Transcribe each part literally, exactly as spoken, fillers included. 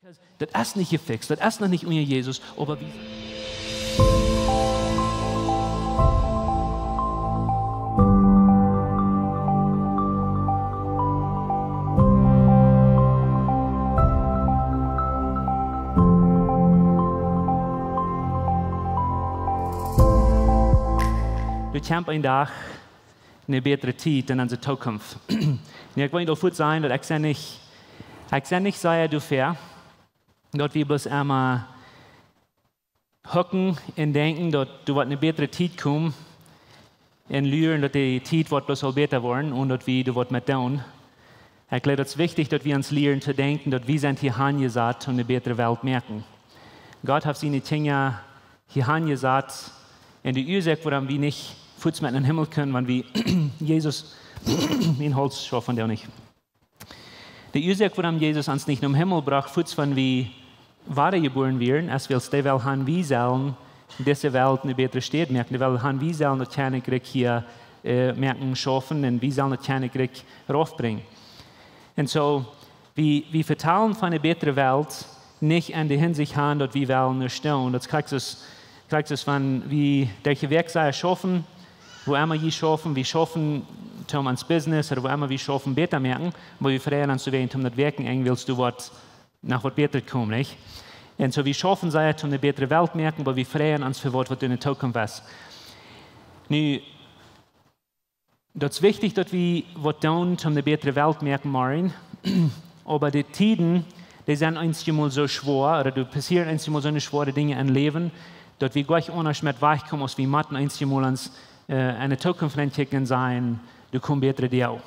Daut es nich jefixt, daut es noch nich unja Jesus, oba wie Doa kjemt een Dach, eene bätre Tiet en onse Tookunft. Nu, ekj well daut fuaz sajen, daut ekj sie nich, ekj sie nich sea doafäa, daut wie bloos emma hucken un denkjen, daut doa woat eene bätre Tiet komen, un luren, daut de Tiet woat bloos aul bäta woaren, un daut wie doa waut met doonen. Ekj jleew, daut es wichtich, daut wie ons lieren to denkjen, daut wie sent hia hanjesat, om eene bätre Welt moaken. Gott haft siene Kjinja hia hanjesat, un de Uasoak, wuarom wie nich fuaz met nom Himmel kjennen, wan wie Jesus, mien Hauls schauft vondoag nich. De Uasoak, wuarom Jesus ons nich nom Himmel brocht, fuaz wan wie wadajebuaren wieren, es wiels dee well han, wie sellen dise Welt eene bätre Städ moaken. Dee well han, wie sellen daut Kjennichrikj hia, äh, moaken schaufen, un wie sellen daut Kjennichrikj raufbrinjen. Un soo, wie, wie vetalen von eene bätre Welt, nich en de Hinsicht han, daut wie wellen nich doonen. Daut es krakjt soo aus, krakjt soo aus wan wie derch de Wäakj sea schaufen, wua emma jie schaufen, wie schaufen toom ons Business, ooda wua emma wie schaufen, bäta moaken, oba wie freien ons doawäajen, toom daut Wäakjenenj, wiels doa woat noch waut bätret komen, nich? Un soo, wie schaufen sea, toom eene bätre Welt moaken, oba wie freien ons fa waut, waut en de Tookunft es. Nu, daut es wichtich, daut wie waut doonen, toom eene bätre Welt moaken, morjen. Oba de Tieden, dee sent eenjemol soo schwoa, ooda doa passieren eenjemol soone schwoare Dinja em Läwen, daut wie goanich aundasch met wajchkomen, aus wie motten eenjemol ons, äh, en de Tookunft nenkjikjen un sajen, doa kjemt bätre Doag.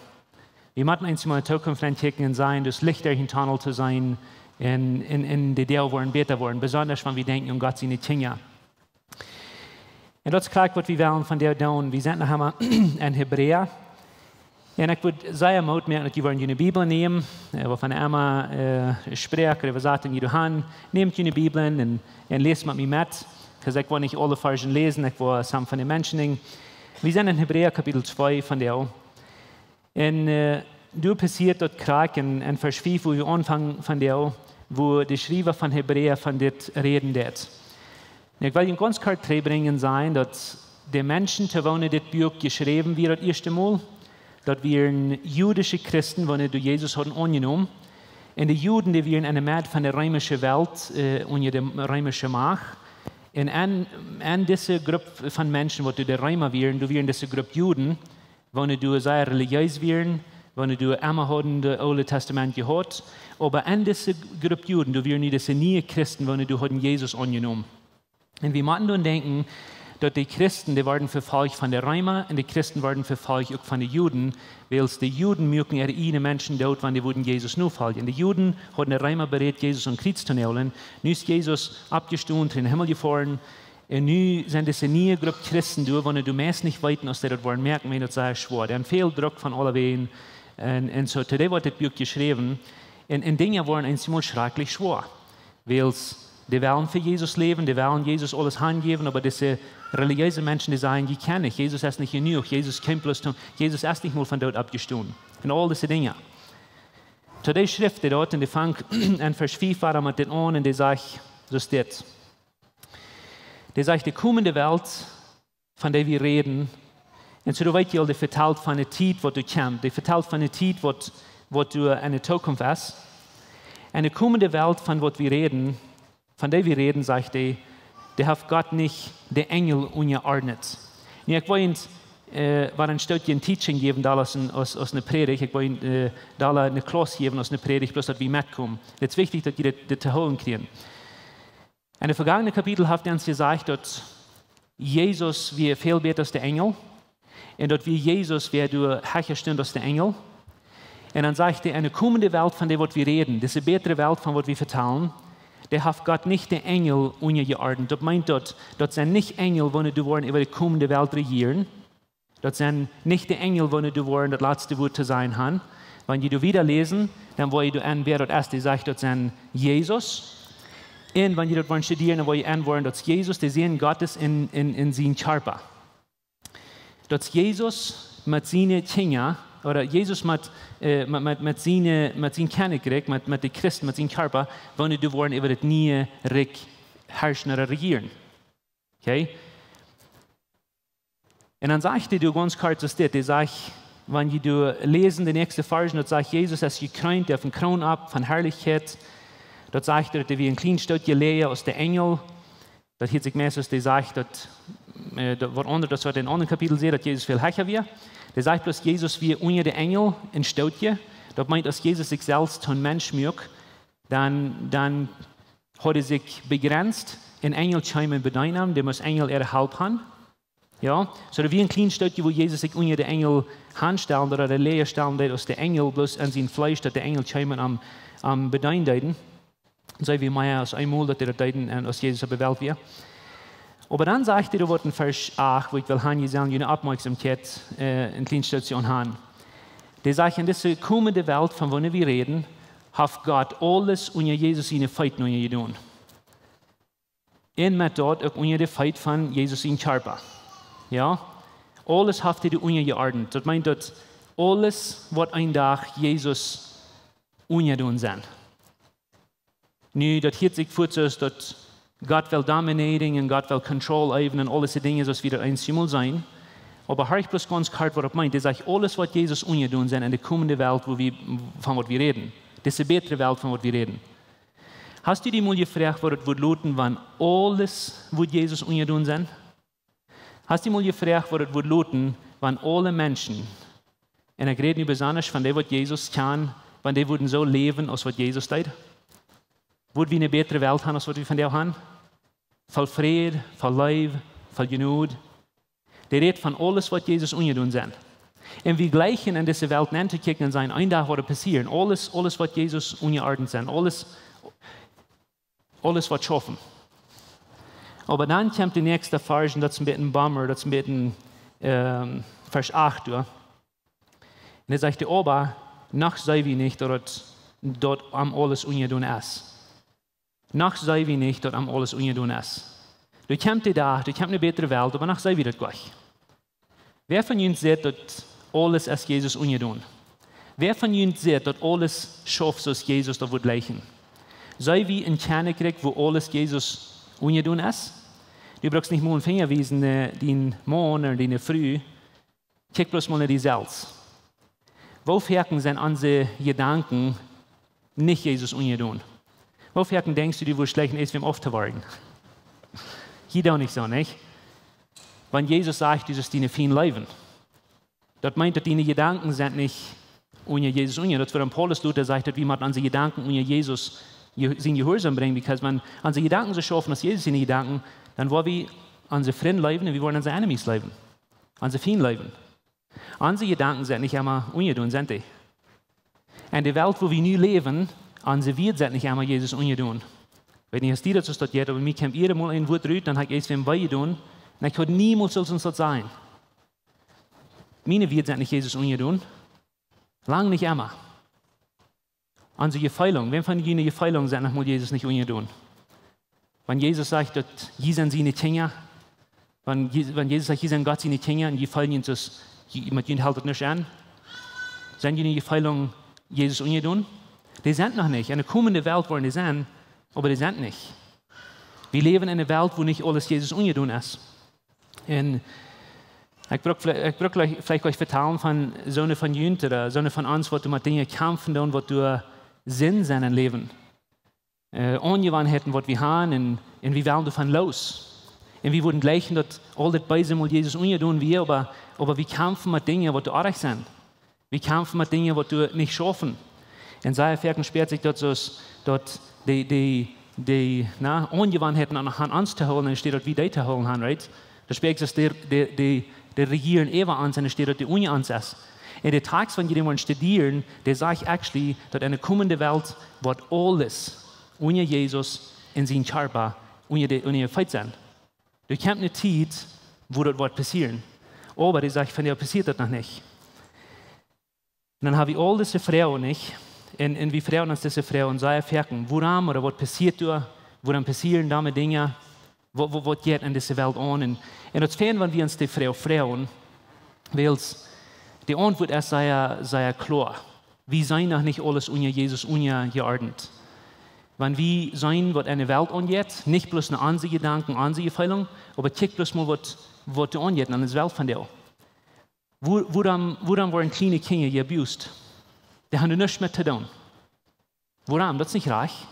Wie motten eenjemol en de Tookunft nenkjikjen un sajen, daut Licht derch dän Tunnel to seenen, un, un, un de Doag woaren bäta woaren, besonda wan wie denkjen aun Gott siene Kjinja. Un daut es krakjt, waut wie wellen vondoag doonen. Wie sent noch emma en Hebräa. Un ekj wudd sea Moot moaken, daut jie woaren june Bibel nämen, äh, wuavon emma, äh, Sproak ooda Äwasatunk jie han. Nämt june Bibel un, un läst met mie met. 'Cause ekj woa nich aule Varzen läsen, ekj woa some von de Menschen. Wie sent en Hebräa Kapitel twee vondoag. Un, äh, doa passieet daut krakjt en, en Varsch fief, wua wie aunfangen vondoag, wua de Schriewa von Hebräa von dit räden deed. Nu, ekj well junt gaunz kort trigj brinjen, sajen, daut de Menschen, to woone dit Buak jeschräwen wia daut ieeschte Mol, daut wieren judische Christen, woone doa Jesus hauden aunjenomen. Un de Juden, dee wieren en de Med von de reemische Welt, äh, unja de reemische Macht. Un en, en dise Grupp von Menschen, waut doa de Reema wieren, doa wieren dise Grupp Juden, woone doa sea relijees wieren, woone doa emma hauden daut Oole Testament jehuat, oba en dise Grupp Juden, doa wieren nu dise niee Christen, woone doa hauden Jesus aunjenomen. Un wie motten dan denkjen, daut de Christen, dee worden vefolcht von de Reema, un de Christen worden vefolcht uk von de Juden, wiels de Juden muaken äare ieejne Menschen doot, wan dee wudden Jesus nofoljen. De Juden hauden de Reema berät, Jesus aum Kjriez to nailen. Nu es Jesus oppjestonen, en dän Himmel jefoaren, un nu sent dise niee Grupp Christen doa, woone doa meist nich weeten, aus dee daut woaren moaken, wiels daut sea schwoa. Dee han väl Druck von aule Wäaj. Un, un soo, to dee woat dit Buak jeschräwen. Un, un Dinja woaren eenjemol schrakjlich schwoa. Wiels dee wellen fa Jesus läwen, dee wellen Jesus aules hanjäwen, oba dise relijeese Menschen, dee sajen, dee kjennen nich. Jesus es nich jenuach. Jesus kjemt bloos toom, Jesus es nich mol vom Doot oppjestonen. Un aul dise Dinja. To dee schrift hee daut, un dee fangt en Varsch fief wada met dit aun, un dee sajcht, soo es dit. Dee sajcht, de komende Welt, von dee wie räden, un soo, doa weet jie aul, dee vetalt von de Tiet, waut doa kjemt. Dee vetalt von de Tiet, waut, waut doa en de Tookunft es. Un de komende Welt, von waut wie räden, von dee wie räden, sajcht hee, dee haft Gott nich de Enjel unjaordnet. Nu, ekj well junt, äh, waut een Stootje en Teaching jäwen, doa aus een, aus, aus eene Prädicht. Ekj well junt, äh, doa eene Klauss jäwen aus eene Prädicht, bloos daut wie metkomen. Daut es wichtich, daut jie dit, dit to hoolen kjrieen. En de vegonne Kapitel haft hee ons jesajcht, daut Jesus wia väl bäta aus de Enjel. Un daut wia Jesus, wia doa hecha stunt aus de Enjel. Un dan sajcht hee, en de komende Welt, von dee waut wie räden, dise bätre Welt, von waut wie vetalen, dee haft Gott nich de Enjel unjajeordnet. Daut meent daut, daut sent nich Enjel, woone doa woaren äwa de komende Welt rejieren. Daut sent nich de Enjel, woone doa woaren daut latste Wuat to sajen han. Wan jie doa wieda läsen, dan woa jie doa enwoaren, wäa daut es, dee sajcht, daut sent Jesus. Un wan jie daut woaren studieren, dan woa jie enwoaren, daut es Jesus, de Sän Gottes en, en, en sien Kjarpa. Daut es Jesus met siene Kjinja, ooda Jesus met, äh, met, met, met sien, met sien Kjennichrikj, met, met de Christen, met sien Kjarpa, woone doa woaren äwa daut niee Rikj harschen ooda rejieren. Okay? Un dan sajcht hee doa gaunz kort soo dit, hee sajcht, wan jie doa läsen de näakjste Varsch, daut sajcht, Jesus es jekreent, hee haft eene Kroon opp von Harlichkjeit. Daut sajcht, daut hee wia een kjlien Stootje läaja aus de Enjel. Daut hieet sikj meist, aus dee sajcht, daut, äh, daut waut aundret, daut waut em aundren Kapitel sajcht, daut Jesus väl hecha wia. Dee sajcht bloos, Jesus wia unja de Enjel een Stootje. Daut meent, aus Jesus sikj selfst toom Mensch muak, dan, dan haud hee sikj bejrenst. Een Enjel kjeem un bedeend am, dee must Enjel äare Help han. Jo, soo daut wia een kjlien Stootje, wua Jesus sikj unja de Enjel hanstald, ooda läaja stald, daut aus de Enjel bloos aun sien Fleesch, daut de Enjel kjeemen un am, am bedeenen deeden. Soo wia mea aus eemol, daut dee daut deeden un aus Jesus opp de Welt wia. Oba dan sajcht hee doa waut en Varsch acht, wua ekj well han, jie sellen june Oppmoakjsomkjeit, äh, een kjlien Stootje aun han. Dee sajcht, en dise komende Welt, von woone wie räden, haft Gott aules unja Jesus siene Feet unjajedonen. Un met daut uk unja de Feet von Jesus sien Kjarpa. Jo? Aules haft hee doa unjajeordent. Daut meent daut aules woat een Dach Jesus unjajedonen sennen. Nu, daut hieet sikj fuaz soo aus daut Gott well dominating un Gott well control äwen un aule dee Dinja, soo aus wie daut eemol seenen. Oba horch bloos gaunz kort, waut daut meent. Dee sajcht, aules woat Jesus unjajedonen sennen en de komende Welt, wua wie, von waut wie räden. Dise bätre Welt, von waut wie räden. Hast du die mol jefroacht, waut daut wudd loten, wan aules wudd Jesus unjajedonen sennen? Hast du die mol jefroacht, waut daut wudd loten, wan aule Menschen, un ekj räd nu besonda von dee, waut Jesus kjanen, wan dee wudden soo läwen, aus waut Jesus deed? Wudd wie eene bätre Welt han, aus waut wie vondoag han? Voll Fräd, voll Leew, voll Jnod. Dee rät von aules, waut Jesus unjajedonen sennen. Un wie jlikjen en dise Welt nenn to kjikjen un sajen, een Dach woat et passieren. Aules, aules, waut Jesus unjajeordent sennen. Aules, aules woat schaufen. Oba dan kjemt de näakjste Varsch, un daut es een bät een Bummer, daut es een bät, ähm, Varsch acht, jo. Un dan sajcht hee, oba noch seenen wie nich, daut et, daut am aules unjajedonen es. Noch seenen wie nich, daut am aules unjajedonen es. Doa kjemt de Dach, doa kjemt eene bätre Welt, oba noch seenen wie daut nich. Wäa von junt sajcht, daut aules es Jesus unjajedonen? Wäa von junt sajcht, daut aules schauft, soo aus Jesus daut wudd jlikjen? Seenen wie een Kjennichrikj, wua aules Jesus unjajedonen es? Du brukst nich mol een Finja wiesen, äh, dien Maun ooda diene Fru. Kjikj bloos mol no die selfst. Woo foaken sent onse Jedanken nich Jesus unjajedonen? Woo foaken denkjst du, du wurscht jlikjen, eent wäm auftowarjen? Jie doonen nich soo, nich? Wan Jesus sajcht, du sust diene Fiend leewen, daut meent, daut diene Jedanken sent nich unja Jesus unja. Daut es wuarom Paulus doa sajcht, daut wie motten onse Jedanken unja Jesus je-, sien Jehuarsaum brinjen, because wan onse Jedanken soo schaufen aus Jesus siene Jedanken, dan woa wie onse Frind leewen un wie woaren onse enemies leewen. Onse Fiend leewen. Onse Jedanken sent nich emma unjajedonen, sent dee? En de Welt, wua wie nu läwen, onse Wieed sent nich emma Jesus unjajedonen. Weet nich, aus die daut soo jeit, oba mie kjemt jieda Mol een Wuat rut, dan hab ekj eent wäm wee jedonen, un ekj haud niemols sullt ons daut sajen. Miene Wieed sent nich Jesus unjajedonen. Lang nich emma. Onse Jefeelen, wäm von june Jefeelen sent noch mol Jesus nich unjajedonen? Wan Jesus sajcht, daut jie sent siene Kjinja, wan Je-, wan Jesus sajcht, jie sent Gott siene Kjinja, un jie feelen junt soo, jie, met junt helt et nuscht aun, sent june Jefeelen Jesus unjajedonen? Dee sent noch nich. En de komende Welt woaren dee sennen, oba dee sent nich. Wie läwen en eene Welt, wua nich aules Jesus unjajedonen es. Un ekj bruck, ekj bruck veleicht, veleicht jlikj vetalen von soone von junt ooda soone von ons, waut doa met Dinja kjamfen doonen, waut doa Sind sent em Läwen. Äh, Aunjewanheiten, waut wie haben, un, un wie wellen doavon loos. Un wie wudden jlikjen, daut aul daut Beese mol Jesus unjajedonen wia, oba, oba wie kjamfen met Dinja, waut doa oajch sent. Wie kjamfen met Dinja, waut doa nich schaufen. Un sea foaken späat sikj daut soo aus, daut dee, dee, dee, na, Aunjewanheiten aun, aun ons to hoolen, enne Städ daut wie dee to hoolen haben, right? Daut späat sikj aus dee, dee, dee, dee rejieren äwa ons, enne Städ daut dee unja ons es. Un de Tekst, wan jie dän woaren studieren, dee sajcht actually, daut en de komende Welt woat aules unja Jesus un sien Kjarpa unja de, unja de Feet sennen. Doa kjemt eene Tiet, wua daut woat passieren. Oba dee sajcht, vondoag passieet daut noch nich. Un dan hab wie aul dise Froagen, nich? Un, un wie froagen ons dise Froagen, un sea foaken, wuarom ooda waut passieet doa? Wuarom passieren doa Dinja? Waut, waut, waut jeit en dise Welt aun? Un, un daut es fein, wan wie ons dee Froag froagen, wiels De Auntwuat es sea, sea kloa. Wie sent noch nich aules unja Jesus unjajeordent. Wan wie seenen, waut enne Welt aunjeit, nich bloos no onse Jedanken, onse Jefeelen, oba kjikj bloos mol, waut, waut doa aunjeit en de Welt vondoag. Wua-, wuarom, wuarom woaren kjliene Kjinja jeabused? Dee haben nuscht met to doonen. Wuarom? Daut es nich rajcht.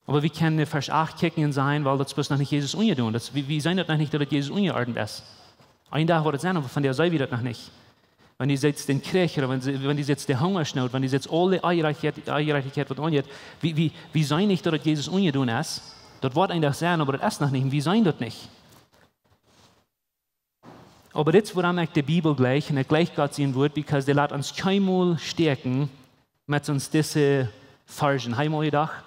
Oba wie kjennen en Varsch acht kjikjen un sajen, well, daut es bloos noch nich Jesus unjajedonen. Daut es, wie, wie sent daut noch nich, daut daut Jesus unjajeordent es. Een Dach woat et sennen, oba vondoag sent wie daut noch nich. Wan du sittst dän Kjrich, ooda wan du, wan du sittst de Hungasnoot, wan du sittst aule Onjerajchtichkjeit, Onjerajchtichkjeit waut aunjeit, wie, wie, wie sent nich, daut daut Jesus unjajedonen es. Daut woat een Dach sennen, oba daut es noch nich. Un wie sent daut nich. Oba dit es wuarom ekj de Bibel jleich, un ekj jleich Gott sien Wuat, because dee lat ons kjeenmol stäakjen met ons dise Varschen. Hab jie mol jedocht?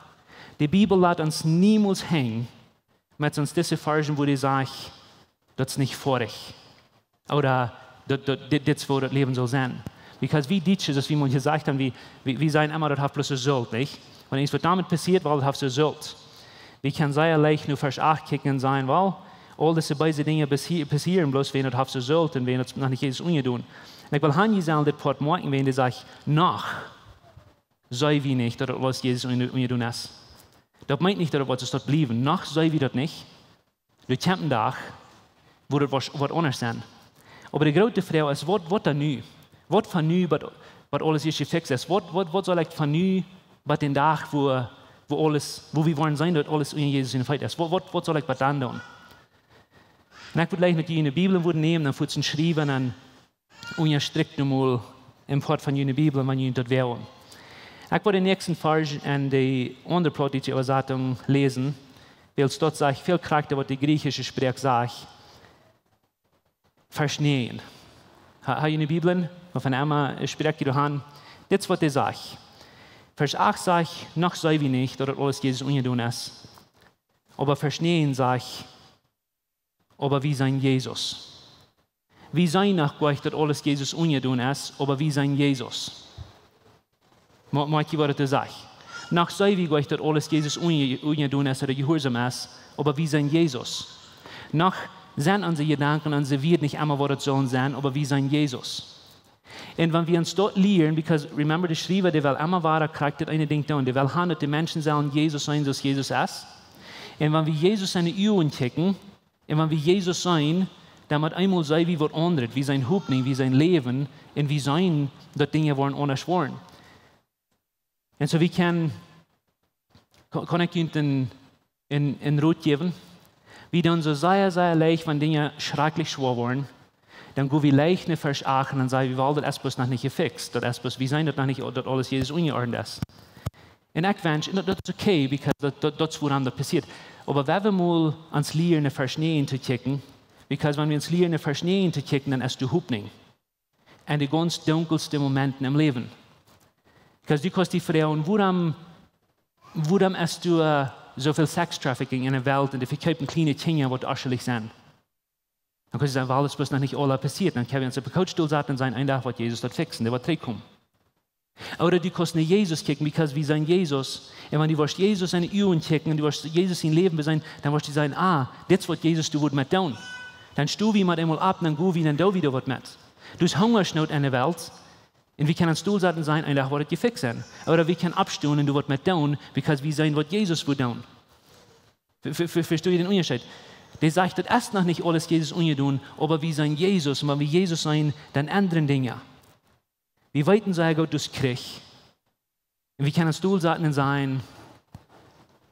De Bibel lat ons niemols henjen met ons dise Varschen, wua dee sajcht, daut es nich foadich. Ooda daut, daut, dit, dit es woo daut Läwen saul sennen. Because wie Dietsche, aus wie mol jesajcht haben, wie, wie, wie sajen emma, daut haft bloos Sult, nich? Wan irjentwaut doamet passieet, well, daut haft Sult. Wie kjennen sea leicht no Varsch acht kjikjen un sajen, well, aul dise beese Dinja passi-, passieren bloos, wiels daut haft Sult un wiels daut noch nich Jesus unjajedonen. Un ekj well han, jie sellen dit Poat moakjen, wan dee sajcht, noch sent wie nich, daut daut aules Jesus unja-, unjajedonen es. Daut meent nich, daut daut woat soo bliewen. Noch sent wie daut nich. Doa kjemt een Dach, wua daut woat, woat aundasch sennen. Oba de groote Froag es, waut, waut dan nu? Waut von nu, waut, waut aules ieescht jefixt es? Waut, waut, waut saul ekj von nu bat dän Dach, wua, wua aules, wua wie woaren seenen, daut aules unja Jesus siene Feet es? Waut, waut, waut saul ekj bat dan doonen? Un ekj wudd jleich met june Bibel wudden nämen, dan fuaz schriewen un unjastrikjt nu mol een Poat von june Bibel, wan jie daut wellen. Ekj wudd dän näakjsten Varsch en de aundre plautdietsche Äwasatunk läsen, wiels daut sajcht väl krakjta, waut de griechische Sproak sajcht. Varsch näajen. Ha, ha jie june Bibel? Oba wan emma, ekj spräakj jie doahan. Dit es, waut dee sajcht. Varsch acht sajcht, noch sent wie nich, daut daut aules Jesus unjajedonen es. Oba Varsch näajen sajcht, oba wie sent Jesus. Wie sent noch goanich, daut aules Jesus unjajedonen es, oba wie sent Jesus. Mo-, moakj jie, waut et doa sajcht? Noch sent wie goanich, daut aules Jesus unja-, unjajedonen es, ooda jehuarsom es, oba wie sent Jesus. Noch sent onse Jedanken, onse Wieed nich emma, waut et sullen sennen, oba wie sent Jesus. Un wan wie ons daut lieren, because remember, de Schriewa, dee well emma wada krakjt daut eene Dinkj doonen. Dee well han, daut de Menschen sellen Jesus seenen, soo aus Jesus es. Un wan wie Jesus enne Uagen kjikjen, un wan wie Jesus seenen, dan met eemol sent wie waut aundret. Wie sent Hopninj, wie sent Läwen, un wie sent, daut Dinja woaren aundasch woaren. Un soo, wie kjennen, kaun, kaun ekj junt een, een, een Rot jäwen? Wie doonen soo sea, sea leicht, wan Dinja schrakjlich schwoa woaren, dan go wie leicht no Varsch acht un dan saj wie, well, daut es bloos noch nich jefixt. Daut es bloos, wie sent daut noch nich, daut aules Jesus unjajeordent es. Un ekj wensch, un daut, daut es okay, because daut, daut, daut es, wuarom daut passieet. Oba wan wie mol ons lieren, no Varsch näajen to kjikjen, because wan wie ons lieren, no Varsch näajen to kjikjen, dan es doa Hopninj. En de gaunz dunkelste Momenten em Läwen. Because du kaust die froagen, wuarom, wuarom es doa, äh, soo väl Sex Trafficking en de Welt un dee vekjeepen kjliene Kjinja, waut onschullich sent? Dan kaust du sajen, well, daut es bloos noch nich aula passieet. Dan kjenn wie ons opp de Couch stolsaten un sajen, een Dach woat Jesus daut fixen, dee woat trigjkomen. Ooda du kaust no Jesus kjikjen, because wie sent Jesus. Un wan du woascht Jesus enne Uagen kjikjen un du woascht Jesus sien Läwen beseenen, dan woascht du sajen, ah, dit es, waut Jesus doa wudd met doonen. Dan sto wie met eemol opp, dan go wie, dan doo wie doa waut met. Doa es Hungasnoot en de Welt. Un wie kjennen ons stolsaten un sajen, een Dach woat et jefixt sennen. Ooda wie kjennen oppstonen un doa waut met doonen, because wie seenen, waut Jesus wudd doonen. Ve-, ve-, ve-, vesto jie dän Unjascheet? Dee sajcht, daut es noch nich aules Jesus unjajedonen, oba wie sent Jesus. Un wan wie Jesus sent, dan endren Dinja. Wie weeten sea goot, daut es Kjrich. Un wie kjennen ons stolsaten un sajen,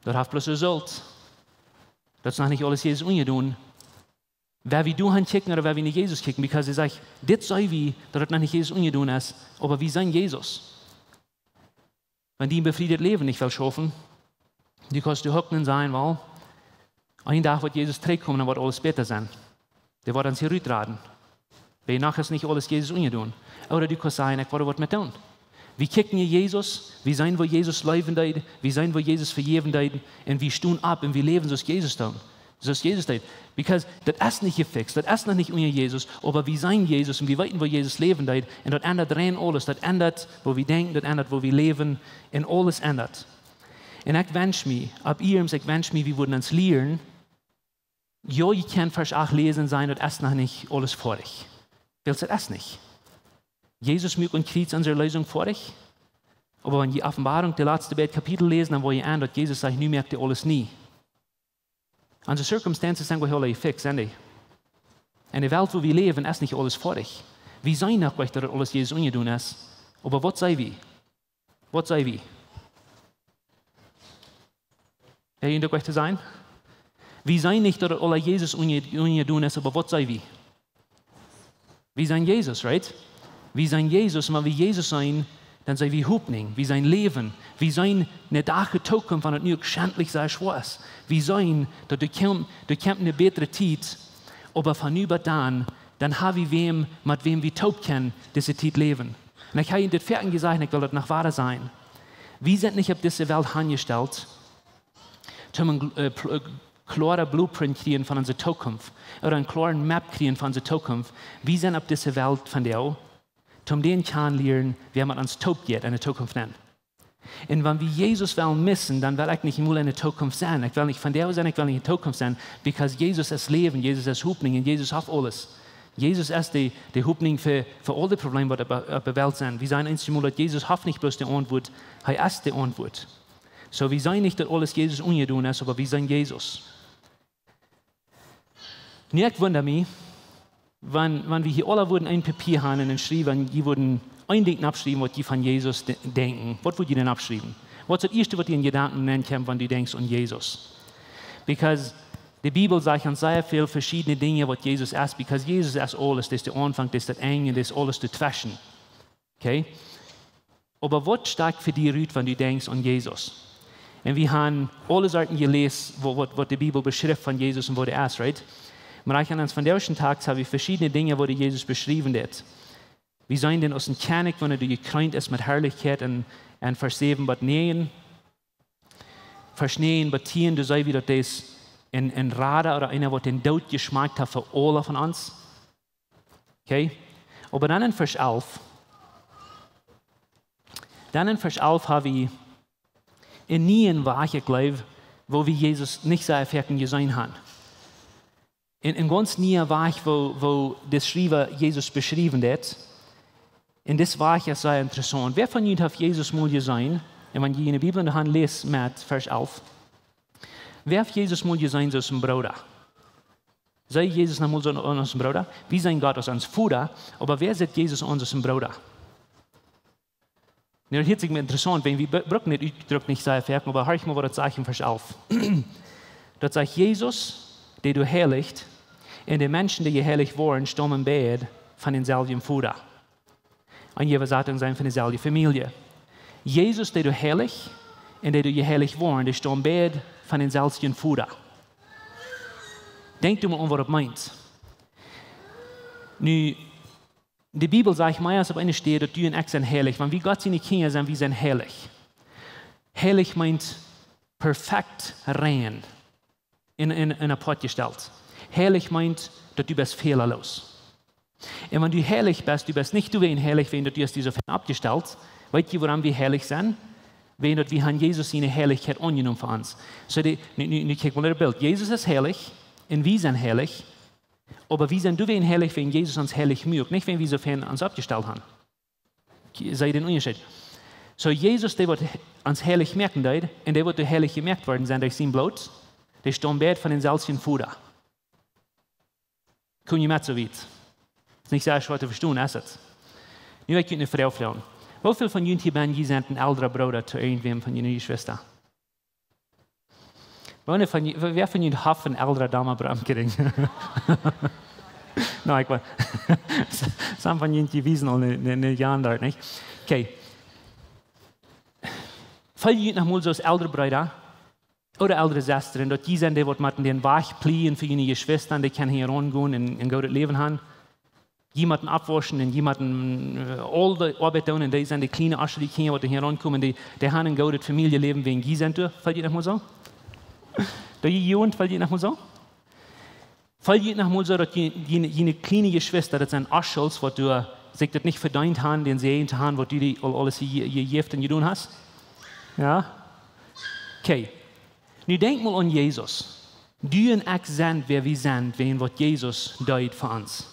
daut haft bloos Sult. Daut es noch nich aules Jesus unjajedonen. Wan wie doahan kjikjen ooda wan wie no Jesus kjikjen, because hee sajcht, dit sent wie, daut et noch nich Jesus unjajedonen es, oba wie sent Jesus. Wan die een befrieet Läwen nich well schaufen, du kaust die hucken un sajen, well, een Dach woat Jesus trigjkomen, dan woat aules bäta sennen. Dee woat ons hia rutraden. Wiels noch es nich aules Jesus unjajedonen. Ooda du kaust sajen, ekj well doa waut met doonen. Wie kjikjen no Jesus, wie seenen, woo Jesus leewen deed, wie seenen, woo Jesus vejäwen deed, un wie stonen opp un wie läwen, soo aus Jesus doonen. Soo aus Jesus deed. Because daut es nich jefixt, daut es noch nich unja Jesus, oba wie sent Jesus un wie weeten, woo Jesus läwen deed. Un daut endat rein aules, daut endat, woo wie denkjen, daut endat, woo wie läwen, un aules endat. Un ekj wensch mie, opp ieescht, ekj wensch mie, wie wudden ons lieren, jo, jie kjennen Varsch acht läsen un sajen, daut es noch nich aules foadich. Wiels daut es nich. Jesus muak aum Kjriez onse Erlösung foadich. Oba wan jie Openboarunk, de latste beid Kapitel läsen, dan woa jie enn, daut Jesus sajcht: "Nu moakt hee aules nie." Onse circumstances sent goa aul fix, sent dee? Enne Welt, wua wie läwen, es nich aules foadich. Wie seenen noch goa, daut aules Jesus unjedonen es. Oba waut sent wie? Waut sent wie? Hab jie daut goa to seenen? Wie seenen nich, daut aules Jesus unje-, unjedonen es, oba waut sent wie? Wie sent Jesus, right? Wie sent Jesus, un wan wie Jesus sent, dan sent wie Hopninj, wie sent Läwen, wie sent een Dach, de Tookunft, wan et nu uk schentlich sea schwoa es. Wie sent, daut doa kjemt, doa kjemt eene bätre Tiet, oba von nu bat dan, dan ha wie wäm, met wäm wie toop kjennen dise Tiet läwen. Un ekj hab junt dit foaken jesajcht, un ekj well daut noch wada sajen. Wie sent nich opp dise Welt aunjestalt, toom een gl-, äh, pl-, äh, kloaren Blueprint kjrieen von onse Tookunft, ooda een kloaren Map kjrieen von onse Tookunft. Wie sent opp dise Welt vondoag, toom dän kjanen lieren, wäa met ons toop jeit enne Tookunft nenn. Un wan wie Jesus wellen missen, dan well ekj nich mol enne Tookunft sennen. Ekj well nich vondoag sennen, ekj well nich enne Tookunft sennen, because Jesus es Läwen, Jesus es Hopninj un Jesus haft aules. Jesus es de, de Hopninj fa, fa aul de Problemen, waut opp, opp de Welt sent. Wie sajen eemol, daut Jesus haft nich bloos de Auntwuat, hee es de Auntwuat. Soo, wie sent nich, daut aules Jesus unjedonen es, oba wie sent Jesus. Nu, ekj wunda mie, wan, wan wie hia aula wudden een Papia haben un schrieen, jie wudden een Dinkj oppschrieen, waut jie von Jesus de-, denkjen. Waut wudd jie dan oppschrieen? Waut es daut ieeschte, waut die en Jedanken nenkjemt, wan du denkjst aun Jesus? Because de Bibel sajcht ons sea väl veschiedne Dinja, waut Jesus es, because Jesus es aules, dee es de Aunfank, dee es daut Enj, dee es aules doatweschen. Okay? Oba waut stakjt fa die rut, wan du denkjst aun Jesus? Un wie haben aule Sorten jeläst, waut, waut, waut de Bibel beschrift von Jesus un waut hee es, right? Oba ekj aun ons vondoagschen Dach hab wie veschiedne Dinja, waut Jesus beschriewen deed. Wie seenen dän aus een Kjennich, wan hee jekreent es met Harlichkjeit un, un Varsch säwen bat näajen. Varsch näajen bat tieen, doa seenen wie, daut hee es een, een Rada ooda eena, waut dän Doot jeschmakt haft fa aule von ons. Okay? Oba dan en Varsch alf. Dan en Varsch alf hab wie een nieen Wajch, ekj jleew, wua wie Jesus nich soo foaken jeseenen haben. Een, een gaunz nieen Wajch, wua, wua de Schriewa Jesus beschriewen deed. Un dis Wajch es sea interessaunt. Wäa von junt haft Jesus mol jeseenen? Un wan jie enne Bibel enne Haunt läsen met Varsch alf. Wäa haft Jesus mol jeseenen soo aus een Brooda? Sach Jesus noch mol soo aus een Brooda? Wie seenen Gott aus ons Voda, oba wäa sitt Jesus aus een Brooda? Nu, daut hieet sikj mie interessaunt, wiels wie bru-, brucken dän Utdruck nich soo foaken, oba horcht mol, waut daut sajcht en Varsch alf. Daut sajcht: "Jesus, dee doa heilicht, un de Menschen, dee jeheilicht woaren, staumen beid von dänselwjen Voda." Aundre Äwasatungen sajen: "von deeselwje Famielje." Jesus, dee doa heilicht, un dee doa jeheilicht woaren, dee staumen beid von dänselwjen Voda. Denkj mol aun, waut daut meent. Nu, de Bibel sajcht mea aus opp eene Städ, daut du un ekj sent heilich. Wan wie Gott siene Kjinja sent, wie sent heilich. Heilich meent perfekt rein. En, en, en apoat jestalt. Heilich meent, daut du best fälaloos. Un wan du heilich best, du best nich doawäajen heilich, wäajen daut du hast die soo fein oppjestalt. Weet jie, wuarom wie heilich sent? Wäajen daut wie haben Jesus siene Heilichkjeit aunjenomen fa ons. Soo, dee, nu, nu, nu kjikj mol daut Bilt. Jesus es heilich, un wie sent heilich. Oba wie sent doawäajen heilich, wäajen Jesus ons heilich muak, nich wäajen wie soo fein ons oppjestalt haben. Kj-, see dän Unjascheet? Soo, Jesus, dee waut he-, ons heilich moaken deed, un dee waut doa heilich jemoakt worden sent derch sien Bloot, dee staumen beid von dänselwjen Voda. Kom jie met soo wiet? Es nich soo schwoa to vestonen, es et? Nu well ekj junt eene Froag froagen. Woo väl von junt hia bennen, jie sent een eldra Brooda to irjentwäm von june Jeschwista? Wäa von ju-, wäa von junt haft een eldra Dame Bram kjrieen? No, ekj weet. Some von junt, jie wiesen aul ne, ne, ne Jan doa, nich? Okay. Feel jie junt noch mol soo aus eldre Breeda ooda eldre Sestren, daut jie sent dee, waut motten dän Wajch pläajen fa june Jeschwista, un dee kjennen hia raungonen un, un goodet Läwen haben? Jie motten oppwauschen un jie motten, äh, aul de Oabeit doonen, un dee sent de kjliene Oschel, de Kjinja, waut hia raunkomen, dee, dee haben een goodet Famieljeläwen wäajen jie sent doa. Feel jie noch mol soo? Dee Jugend, feel jie noch mol soo? Feel jie noch mol soo, daut jie, jie, june kjliene Jeschwista, daut sent Oschels, waut doa sikj daut nich vedeent haben, dän Säajen to haben, waut du dee aul aules je-, jejäft un jedonen hast? Jo? Okay. Nu denkj mol aun Jesus. Du un ekj sent, wäa wie sent, wäajen waut Jesus deed fa ons.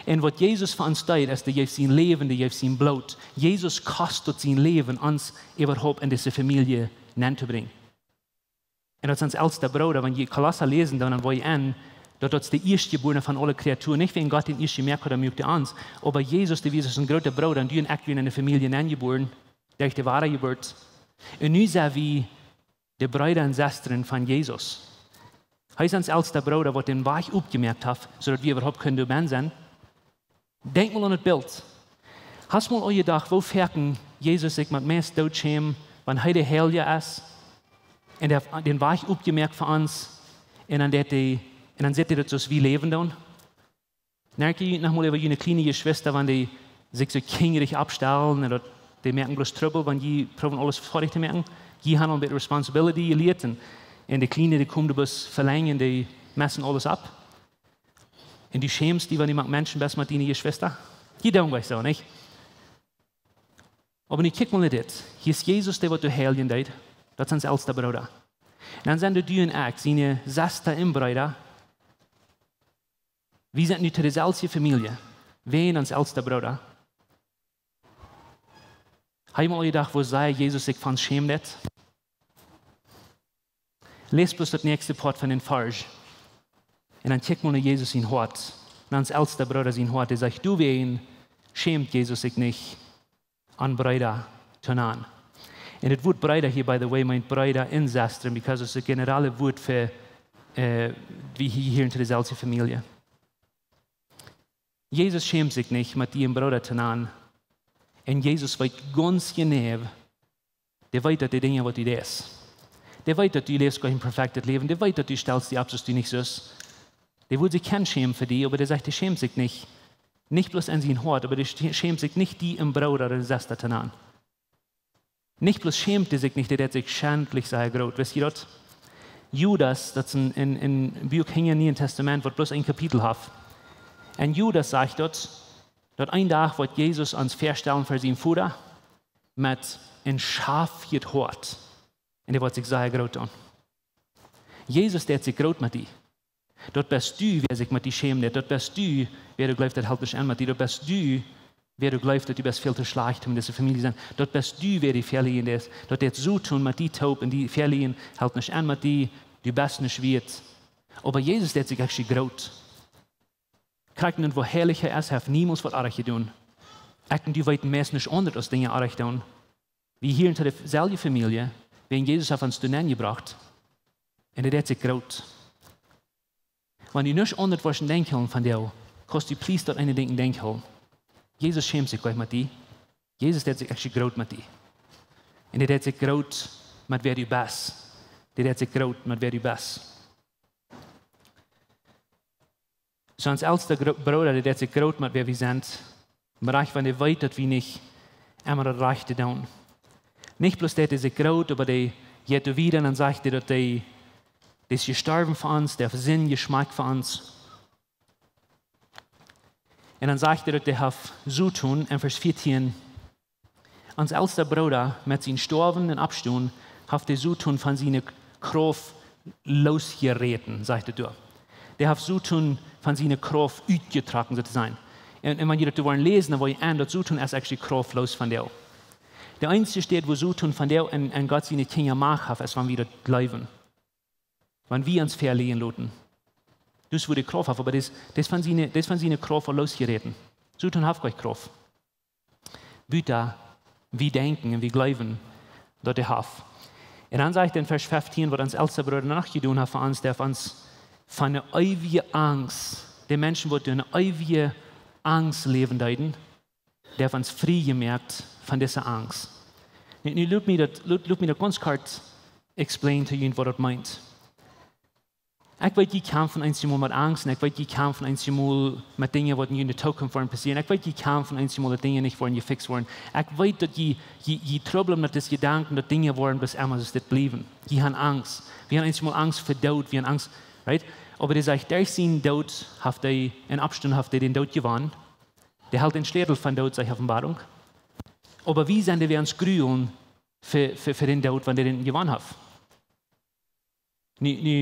Un waut Jesus fa ons deed, es, dee jeef sien Läwen, dee jeef sien Bloot. Jesus kost daut sien Läwen, ons äwahaupt en dise Famielje nenn to brinjen. Un daut es ons elsta Brooda, wan jie Kolossa läsen, dan, dan woa jie en, daut daut es de Ieeschtjebuarna von aule Kreaturen, nich wäajen Gott dän ieescht jemoakt haud, dan muak dee ons, oba Jesus, dee wia ons een groota Brooda, un du un ekj wieren en de Famielje nenn jebuaren, derch de Wadajeburt. Un nu sent wie de Breeda un Sestren von Jesus. Hee es ons elsta Brooda, waut dän Wajch opjemoakt haft, soo daut wie äwahaupt kunnen doa bennen sennen. Denkj mol aun daut Bilt. Hast mol aul jedocht, woo foaken Jesus sikj met mie doot schämt, wan hee de Heilja es un dee haft dän Wajch opjemoakt fa ons, un dan deit hee, un dan sitt hee daut soo aus wie läwen doonen? Noak jie noch mol äwa june kjliene Jeschwista, wan dee sikj soo kjinjarich oppstalen un daut, dee moaken bloos Trubbel, wan jie proowen aules foadich to moaken. Jie haben aul een bät responsibility jelieet un, un de Kjliene, dee komen doa bloos velenjd, dee messen aules opp. Un du schämst die, wan du met Menschen best, met diene Jeschwista. Jie doonen jlikj soo, nich? Oba nu kjikj mol no dit. Hia es Jesus, dee waut doa heiljen deed. Daut es ons elsta Brooda. Un dan sent doa du un ekj, siene Sesta un Breeda. Wie sent nu to deselwje Famielje. Wäajen ons elsta Brooda. Hast mol aul jedocht, woo sea Jesus sikj fa ons schämen deit? Läs bloos daut näakjste Poat von dän Varsch. Un dan kjikj mol no Jesus sien Hoat. No ons elsta Brooda sien Hoat. Hee sajcht, doawäajen schämt Jesus sikj nich, an Breeda to nanen. Un daut Wuat Breeda hia, by the way, meent Breeda un Sestren, because daut es een generelet Wuat fa, äh, wie hia, hia en deselwje Famielje. Jesus schämt sikj nich, met die een Brooda to nanen. Un Jesus weet gaunz jeneiw, dee weet daut, dee Dinja, waut du deist. Dee weet daut du läfst kjeen perfektet Läwen. Dee weet daut du stalst die opp, soo aus du nich sust. Dee wudd sikj kjennen schämen fa die, oba dee sajcht, dee schämt sikj nich. Nich bloos en sien Hoat, oba dee sch-, schämt sikj nich, die een Brooda ooda Sesta to nanen. Nich bloos schämt dee sikj nich, dee deit sikj schentlich sea groot. Wist jie daut? Judas, daut es een, een, een Buak hinja em Nieen Tastament, waut bloos een Kapitel haft. Un Judas sajcht daut, daut een Dach woat Jesus ons väastalen fa sien Voda met een schaftjet Hoat. Un dee woat sikj sea groot doonen. Jesus deit sikj groot met die. Daut best du, wäa sikj met die schämen deit. Daut best du, wäa du jleefst, daut helt nuscht aun met die. Daut best du, wäa du jleefst, daut du best väl too schlajcht, om en dise Famielje to sennen. Daut best du, wäa die veleicht es. Daut deit Soton met die toop un die veleicht, helt nuscht aun met die, du best nuscht wieet. Oba Jesus deit sikj actually groot. Krakjt nu, woo heilich hee es, hee haft niemols waut oajet jedonen. Ekj un du weeten meist nuscht aundret aus Dinja oajet doonen. Wie hieren to deselwje Famielje, wäajen Jesus haft ons doa nenn jebrocht. Un hee deit sikj groot. Wan du nuscht aundret woascht denkjen von die, kaust du please daut eene Dinkj denkjen. Jesus schämt sikj nich met die. Jesus deit sikj actually groot met die. Un hee deit sikj groot met wäa du best. Hee deit sikj groot met wäa du best. Soo ons elsta Gro-, Brooda, dee deit sikj groot met wäa wie sent. Oba rajcht wan dee weet, daut wie nich emma daut Rajchte doonen. Nich bloos deit hee sikj groot, oba dee jeit doa wieda un dan sajcht hee, daut hee, dee es jestorwen fa ons, dee haft Sind jeschmakjt fa ons. Un dan sajcht hee, daut hee haft Soton, en Varsch vieetieen, ons elsta Brooda met sien Stoawen un Oppstonen haft dee Soton von siene Krauft losjeräten, sajcht hee doa. Dee haft Soton von siene Krauft utjetrocken, soo to sajen. Un, un wan jie daut woaren läsen, dan woa jie en, daut Soton es actually krauftloos vondoag. De eensje Städ, wua Soton vondoag en, en Gott siene Kjinja Macht haft, es wan wie daut jleewen. Wan wie ons veleiden loten. Daut es, wua dee Krauft haft, oba dee es, dee es von siene, dee es von siene Krauft aul losjeräten. Soton haft kjeen Krauft. Buta wie denkjen un wie jleewen, daut hee haft. Un dan sajcht hee en Varsch feftieen, waut ons elsta Brooda noch jedonen haft fa ons, dee haft ons von eene eewje Angst, de Menschen, waut en eene eewje Angst läwen deeden, dee haft ons frie jemoakt von dise Angst. Nu, nu lot mie daut, lot, lot mie daut gaunz kort explain to junt, waut daut meent. Ekj weet, jie kjamfen eenjemol met Angst, un ekj weet, jie kjamfen eenjemol met Dinja, waut en de Tookunft woaren passieren. Ekj weet, jie kjamfen eenjemol, daut Dinja nich woaren jefixt woaren. Ekj weet, daut jie, jie, jie trubblen met dise Jedanken, daut Dinja woaren bloos emma soo dit bliewen. Jie haben Angst. Wie haben eenjemol Angst ver Doot, wie haben Angst, right? Oba dee sajcht, derch sienen Doot haft hee, un Oppstonen haft hee dän Doot jewonnen. Dee helt dän Schlätel von Doot, sajcht Openboarunk. Oba wie sent dee, waut ons grulen ver, ver, ver dän Doot, wan dee dän jewonnen haft. Nu, nu,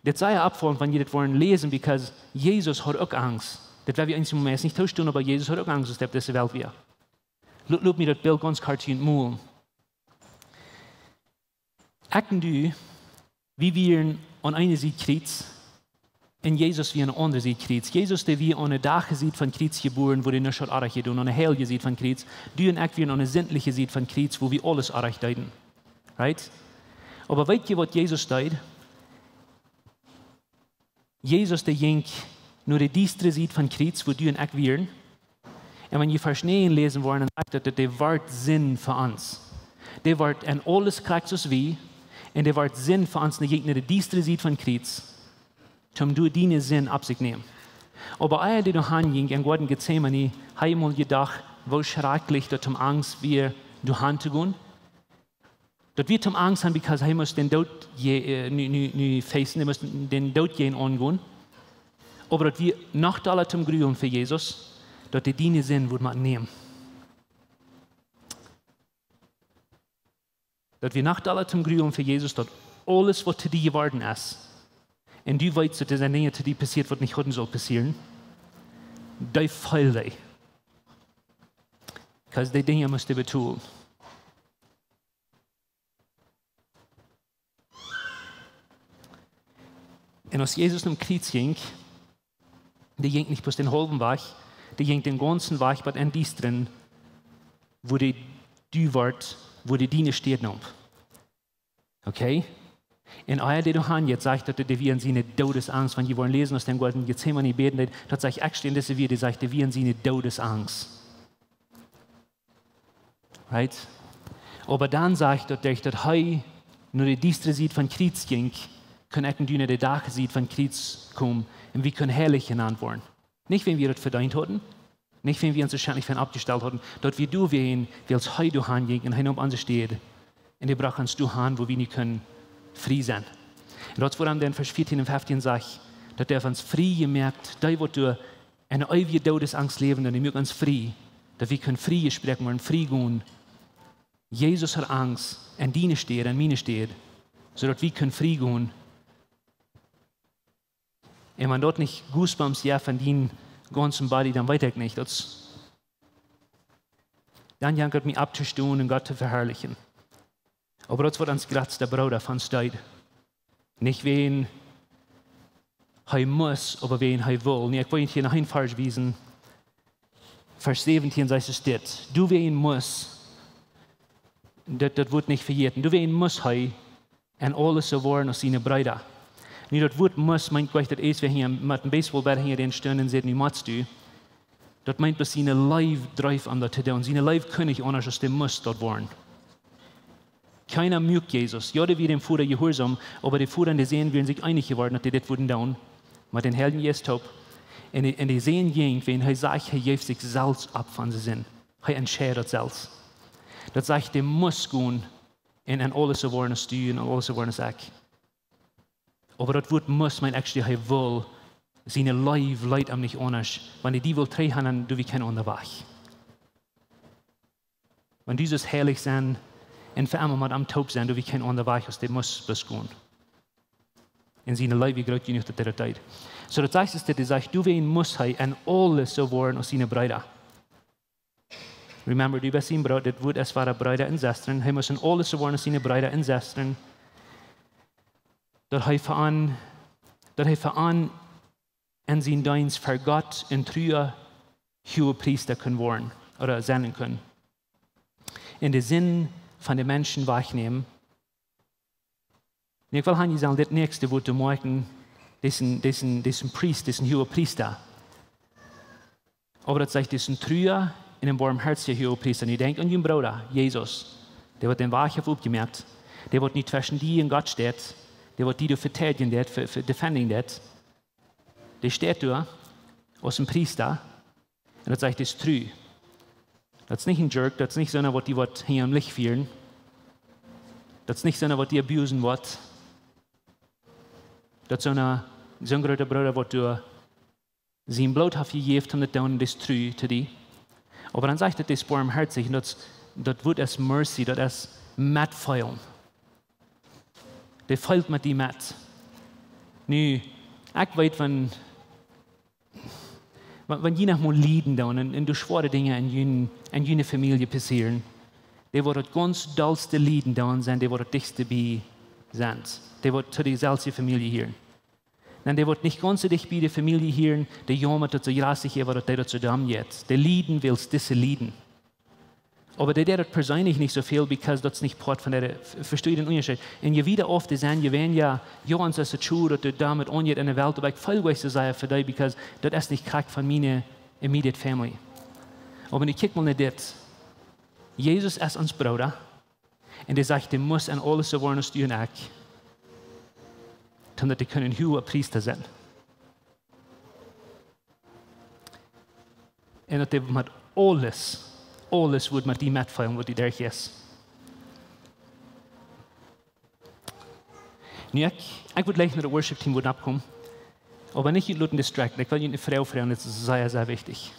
dit es sea oppfaulent, wan jie dit woaren läsen, because Jesus haud uk Angst. Daut woa wie ons meist nich toostonen, oba Jesus haud uk Angst, aus hee opp dise Welt wia. Lot, lot mie daut Bilt gaunz kort hia molen. Ekj un du, wie wieren aun eene Sied Kjriez un Jesus wia aun de aundre Sied Kjriez. Jesus, dee wia aun de däaje Sied von Kjriez jebuaren, wua hee nuscht haud oajch jedonen, aun de heilje Sied von Kjriez. Du un ekj wieren aun de sintliche Sied von Kjriez, wua wie aules oajch deeden. Right? Oba weet jie, waut Jesus deed? Jesus, dee jinkj no de diestre Sied von Kjriez, wua du un ekj wieren. Un wan jie Varsch näajen läsen woaren, dan sajcht daut, daut dee wort Sind fa ons. Dee wort en aules krakjt aus wie, un dee wort Sind fa ons, un dee jinkj no de diestre Sied von Kjriez, toom doa diene Sind opp sikj nämen. Oba ea dee doa han jinkj, em Goaden Gethsemane, haud hee mol jedocht, woo schrakjlich daut toom Angst wia, doa han to gonen? Daut wia toom Angst han, because hee must dän Doot je-, äh, nu, nu, nu facen, hee must dän Doot jäajen aungonen. Oba daut wia noch dolla toom Grulen fa Jesus, daut hee diene Sind wudd motten nämen. Daut wia noch dolla toom Grulen fa Jesus, daut aules, waut to die jeworden es, un du weetst, daut doa sent Dinja to die passieet, waut nich hauden sullt passieren, dee feeld hee. Because dee Dinja must hee betolen. Un aus Jesus nom Kjriez jinkj, dee jinkj nich bloos dän haulwen Wajch, dee jinkj dän gaunzen Wajch bat em Diestren, wua dee du wort, wua dee diene Städ neem. Okay? Un ea dee doa han jeit, sajcht daut, dee wia en siene Doodesangst. Wan jie woaren läsen, aus hee em Goaden Gethsemane bäden deed, daut sajcht actually, un dise wia, dee sajcht, dee wia en siene Doodesangst. Right? Oba dan sajcht daut, derch daut hee no de diestre Sied von Kjriez jinkj, kunn ekj un du no de däaje Sied von Kjriez komen un wie kunnen heilich jenant woaren. Nich, wiels wie daut vedeent hauden, nich, wiels wie ons woarschienlich von oppjestalt hauden, daut wia doawäajen, wiels hee doa han jinkj un hee neem onse Städ. Un hee brocht ons doa han, wua wie nu kunnen frie sennen. Un daut es wuarom dan Varsch vieetieen un feftieen sajcht, daut hee ons frie jemoakt, dee waut doa en eewje Doodesangst läwen, un hee muak ons frie, daut wie kunnen frie jesproaken woaren, frie gonen. Jesus haud Angst en diene Städ, en miene Städ, soo daut wie kunnen frie gonen. Un wan daut nich goosebumps jeft en dien gaunzen body, dan weet ekj nich. Daut es, dan jankat mie opptostonen un Gott to veharlichen. Oba daut es waut ons jratsta Brooda von ons deed. Nich wäajen hee must, oba wäajen hee wull. Nu, ekj well junt hia noch een Varsch wiesen. Varsch säwentieen sajcht et dit. Doawäajen must, daut, daut woat nich vejäten. Doawäajen must hee en aules soo woaren aus siene Breeda. Nu, daut Wuat must meent nich daut eent, wäa hia met een Baseballbat hinja dän stunt un säd, nu motst du. Daut meent, daut siene Leew dreef am daut to doonen. Siene Leew kunn nich aundasch aus dee must daut woaren. Kjeena muak Jesus. Jo, dee wia däm Voda jehuarsom, oba de Voda un de Sän wieren sikj eenich jeworden, daut dee dit wudden doonen. Met dän Heiljen Jeist toop. Un de, un de Sän jinkj, wan hee sajcht, hee jeef sikj selfst opp von siene Sind. Hee entscheid daut selfst. Daut sajcht, dee must gonen un en aules soo woaren aus du un en aules soo woaren aus ekj. Oba daut Wuat must meent actually, hee wull, siene Leew leet am nich aundasch. Wan dee dee wull trigj han, dan doo wie kjeen aundren Wajch. Wan du sust heilich sennen un fa emma met am toop sennen, doo wie kjeen aundren Wajch aus dee must bloos gonen. Un siene Leew wia groot jenuach, daut hee daut deed. Soo daut sajcht et, daut hee sajcht, doawäajen must hee en aules soo woaren aus siene Breeda. Remember, du best sien Brooda, dit Wuat es fa de Breeda un Sestren. Hee must en aules soo woaren aus siene Breeda un Sestren. Daut hee fa an, daut hee fa an en sienen Deenst fa Gott een trua Huagepriesta kunn woaren, ooda sennen kunn. Un de Sind von de Menschen wajchnämen. Un ekj well han, jie sellen dit näakjste Wuat moakjen, disen, disen, disen Priest, disen Huagepriesta. Oba daut sajcht, disen trua un een boarmhoatja Huagepriesta. Un denkj aun jun Brooda, Jesus, dee waut dän Wajch haft oppjemoakt, dee waut nu tweschen die un Gott steit, dee waut die doa veteidjen deit, ve-, ve-, defending deit. Dee steit doa aus een Priesta. Un daut sajcht, dee es tru. Daut es nich een jerk, daut es nich soona waut die waut hinja em Licht fieren. Daut es nich soona waut die abusen woat. Daut es soona, soon groota Brooda waut doa sien Bloot haft jejäft om daut to doonen, dee es tru to die. Oba dan sajcht et, dee es boarmhoatja, un daut, daut Wuat es mercy, daut es metfeelen. Dee feelt met die met. Nu, ekj weet, wan, Wan, wan jie noch mol lieden doonen un, un doa schwoare Dinja en june, en june Famielje passieren, dee woat daut gaunz dollste lieden doonen sennen, dee woat daut dichtste bie sennen. Dee woat to de selwje Famielje hieren. Un dee woat nich gaunz soo dicht bie de Famielje hieren, dee jaumat daut soo jrasich äwa daut dee daut soo domm jeit. Dee lieden wiels dise lieden. Oba dee, dee daut perseenlich nich soo väl, because daut es nich Poat von de, v-, vestoo jie dän Unjascheet. Un je wieda auf dee sent, je weinja, jo, ons es et soo daut dee doamet aunjeit en de Welt, oba ekj feel goanich soo sea fa dee, because daut es nich krakjt von miene immediate family. Oba nu kjikj mol no dit. Jesus es ons Brooda. Un dee sajcht, dee must en aules soo woaren aus du un ekj, toom daut dee kunnen Huagepriesta sennen. Un daut dee met aules, aules wudd met die metfeelen, waut die derch es. Nu, ekj, ekj wudd jlikj no de worship team woaren oppkomen, oba nich junt loten distracten. Ekj well junt eene Froag froagen, daut es sea, sea wichtich.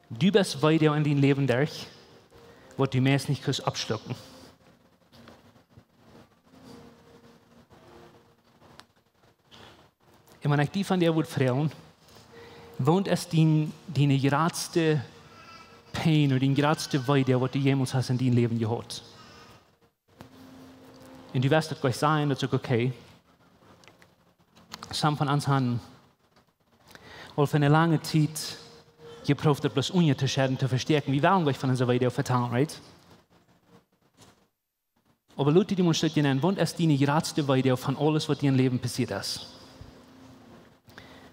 Du best Weedoag en dien Läwen derch, waut du meist nich kaust oppschlucken. Un wan ekj die vondoag wudd froagen, waut es dien, diene jratste pain ooda dien jratste Weedoag, waut du jemols hast en dien Läwen jehaut? Un du woascht daut jlikj sajen, daut es uk okay. Some von ons haben aul fa eene lange Tiet jeprooft, daut bloos unja to schedden, to vestäakjen. Wie wellen jlikj von onse Weedoag vetalen, right? Oba lot die mol stonen, waut es diene jratste Weedoag von aules, waut die em Läwen passieet es?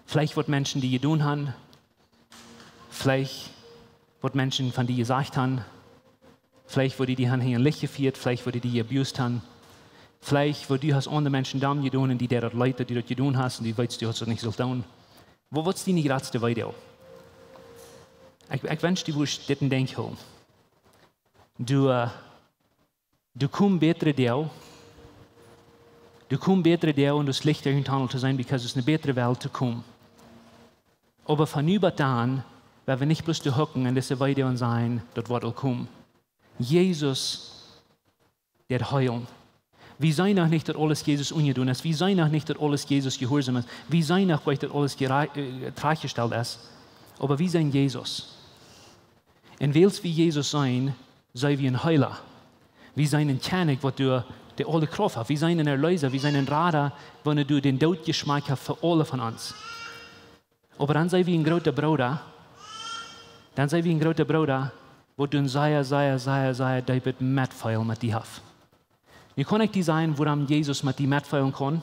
Veleicht waut Menschen die jedonen haben, veleicht waut Menschen von die jesajcht haben, veleicht woo die die haben hinjaren Rück jefieet, veleicht woo die die abused haben, veleicht woo du hast aundre Menschen domm jedonen un die deed daut leet, daut du daut jedonen hast un du weetst, du hast daut nich sult doonen. Waut, waut es diene jratste Weedoag? Ekj, ekj wensch, du wurscht dit en Denkj hoolen. Du, äh, doa komen bätre Doag. Doa komen bätre Doag un daut es lichta em Tunnel to sennen, because et es eene bätre Welt to komen. Oba von nu bat dan, woa wie nich bloos doa hucken un dise Weedoag sajen, daut woat aul komen. Jesus, dee heelt. Wie seenen noch nich, daut aules Jesus unjedonen es. Wie seenen noch nich, daut aules Jesus jehuarsom es. Wie seenen noch nich, daut aules jera-, äh, trajchtjestalt es. Oba wie seenen Jesus. Un wiels wie Jesus seenen, seenen wie een Heela. Wie seenen een Kjennich, waut doa de aule Krauft haft. Wie seenen een Erleesa, wie seenen een Rada, waut doa dän Doot jeschmakjt haft fa aule von ons. Oba dan seenen wie een groota Brooda. Dan seenen wie een groota Brooda, waut doa een sea, sea, sea, sea deepet Metfeel met die haft. Nu kaun ekj die sajen, wuarom Jesus met die metfeelen kaun.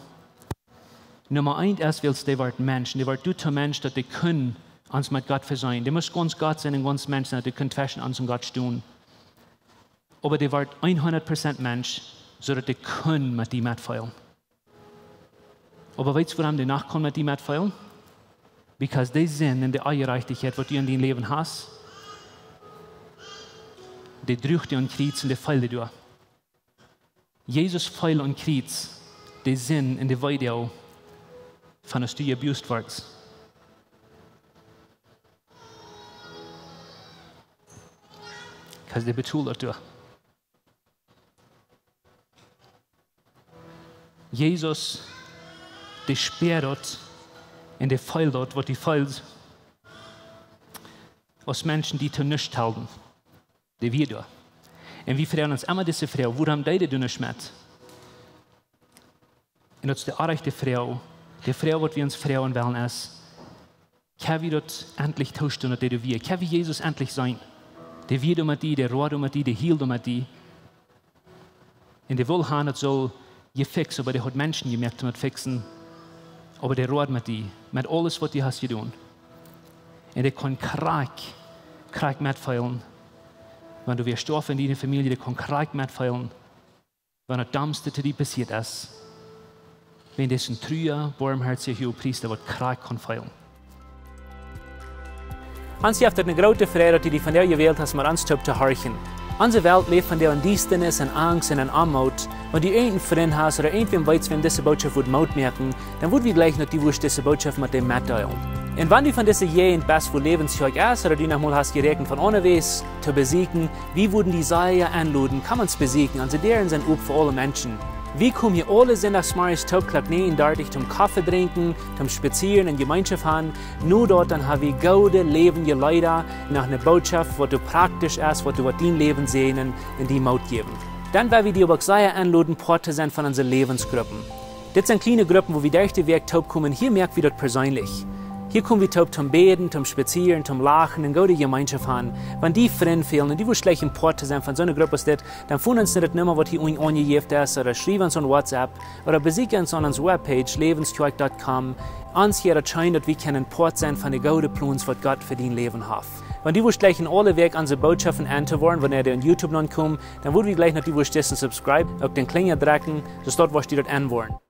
Numma eent es, wiels dee wort Mensch. Dee wort doa to Mensch, daut dee kunn ons met Gott vesöhnen. Dee must gaunz Gott sennen un gaunz Mensch sennen, daut dee kunn tweschen ons un Gott stonen. Oba dee wort hundat Prozent Mensch, soo daut dee kunn met die metfeelen. Oba weetst, wuarom dee noch kunn met die metfeelen? Because dee Sind un dee Onjerajchtichkjeit, waut du en dien Läwen hast, dee druach dee aum Kjriez un dee feeld dee doa. Jesus feeld aum Kjriez de Sind un de Weedoag von aus du abused wortst. 'Cause dee betold daut doa. Jesus, dee spieed daut un dee feeld daut, waut du feelst, aus Menschen die to nuscht hilden. Dee wia doa. Un wie froagen ons emma dise Froag, wuarom deed hee doa nuscht met? Un daut es de oajchste Froag. De Froag, waut wie ons froagen wellen, es, kjenn wie daut endlich toostonen, daut dee doa wia? Kjenn wie Jesus endlich seenen? Dee wia doa met die, dee road doa met die, dee hield doa met die. Un dee wull han, daut sull jefixt, oba dee haud Menschen jemoakt om daut to fixen. Oba dee road met die, met aules, waut du hast jedonen. Un dee kunn krakjt, krakjt metfeelen. Wan du wia jestorwen en diene Famielje, dee kunn krakjt metfeelen. Wan daut Dommste to die passieet es, wan dee een trua, boamhoatja Huagepriesta, waut krakjt kunn feelen. Ons jeft et eene groote Freid, daut du die vondoag jewält hast, met ons toop to horchen. Onse Welt läft vondoag en Diestanis, en Angst un en Oamoot. Wan du irjent een Frint hast ooda irjentwäm weetst, wäm dise Botschaft wudd Moot moaken, dan wudd wie jleichen, daut du wurscht dise Botschaft met däm metdeelen. Un wan du von dise Jäajent best, wua Läwens Kjoakj es, ooda du noch mol hast jeräakjent von aundasch to besieekjen, wie wudden die sea enloden, komm ons besieekjen, onse Däaren sent op fa aule Menschen. Wie komen hia aule Sindachs zemorjes toop Klock näajen dartich toom Koffe drinkjen, toom spazieren un Jemeenschoft han. No daut dan ha wie goode läwendje Leeda, noch eene Bootschoft, waut praktisch es, waut woat dien Läwen säajnen un die Moot jäwen. Dan well wie die uk sea enloden, Poat to sennen von onse Läwensgruppen. Dit sent kjliene Gruppen, wua wie derch de Wäakj toop komen. Hia moak wie daut perseenlich. Hia kom wie toop toom bäden, toom spazieren, toom lachen un goode Jemeenschoft han. Wan die Frind fälen un du wurscht jleichen Poat to sennen von soone Grupp aus dit, dan foon ons no de Numma, waut hia unjen aunjejäft es, ooda schriew ons aun WhatsApp, ooda besieekj ons aun onse Webpage, läwenskjoakj dot com. Ons hia daut scheen, daut wie kjennen Poat sennen von de goode Plons, waut Gott fa dien Läwen haft. Wan du wurscht jleichen aule Wäakj onse Bootschoften en to woaren, wanea dee aun YouTube nopp komen, dan wudd wie jleichen, daut du wurscht dissen subscribe, uk dän Klinja drekjen, soo daut wurscht du daut en woaren.